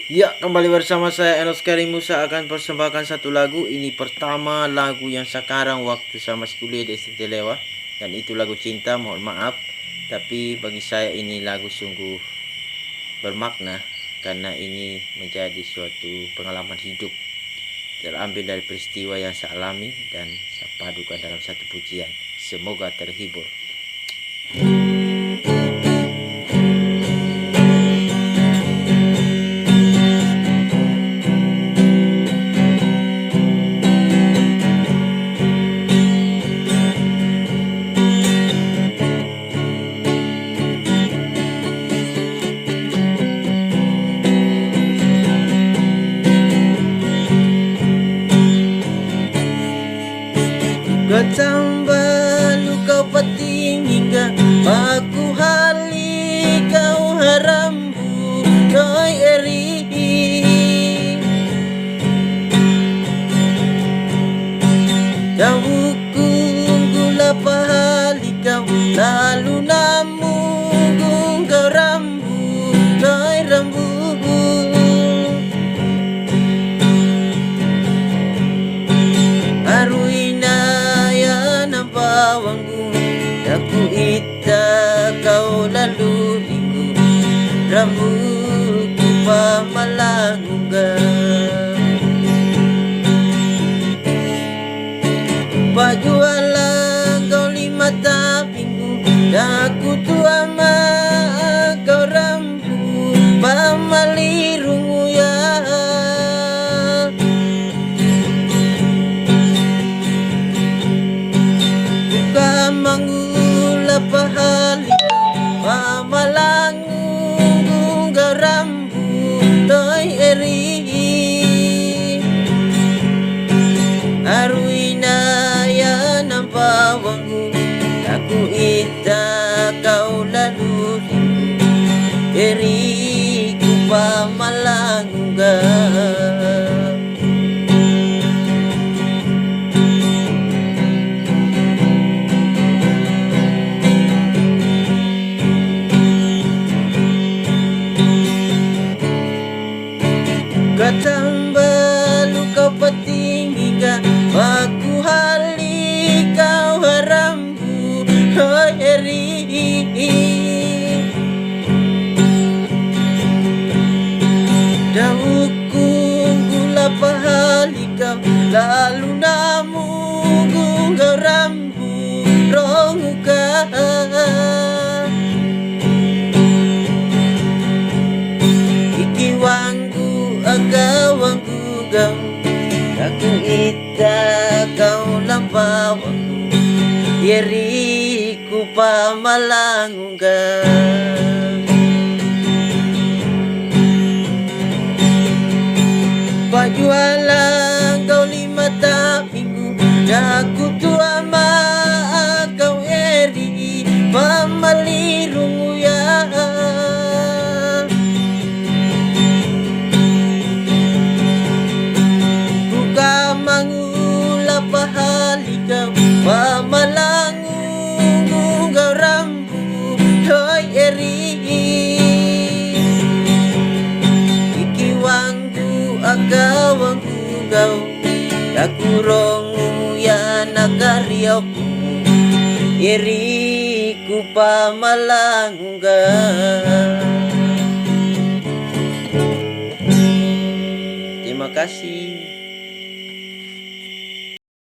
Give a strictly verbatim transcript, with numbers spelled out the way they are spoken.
Ya, kembali bersama saya, Enos Karim Musa, akan persembahkan satu lagu. Ini pertama lagu yang sekarang waktu saya masih kuliah di S M T Lewa. Dan itu lagu cinta, mohon maaf. Tapi bagi saya ini lagu sungguh bermakna karena ini menjadi suatu pengalaman hidup. Terambil dari peristiwa yang saya alami dan saya padukan dalam satu pujian. Semoga terhibur. Katamba lukau patingingga, paku hali kau harambu noi eri. Tawuku gula pahali kau, lalu namu gunga rambu noi rambu. Aruina ya nampa wanggu, daku ita kau lalu linggu, rambuku pamalangunga. Pajuala kau lima tapinggu, daku tua ma kau rambu pamalirungu ya. Buka mangula pahali pamalangu gunga rambu noi eri. Aruina ya nampa wanggu, daku ita kau lalu linggu, eriku pamalangunga. Katamba lukau patingingga, paku hali kau harambu noi eri. Dahuku gula pahali kau, lalu namu gunga rambu ronguka. Iki wanggu aka wanggu gau, daku ita kau lampa wanggu, eriku pamalangunga. Pajuala kau lima tapinggu, daku tua ma kau eri pamalirungu ya. Buka mangula pahali kau pamalangungu gau rambu noi eri. Iki wanggu aka wanggu gau, daku rongu ya nakariauku, eriku pamalangunga. Terima kasih.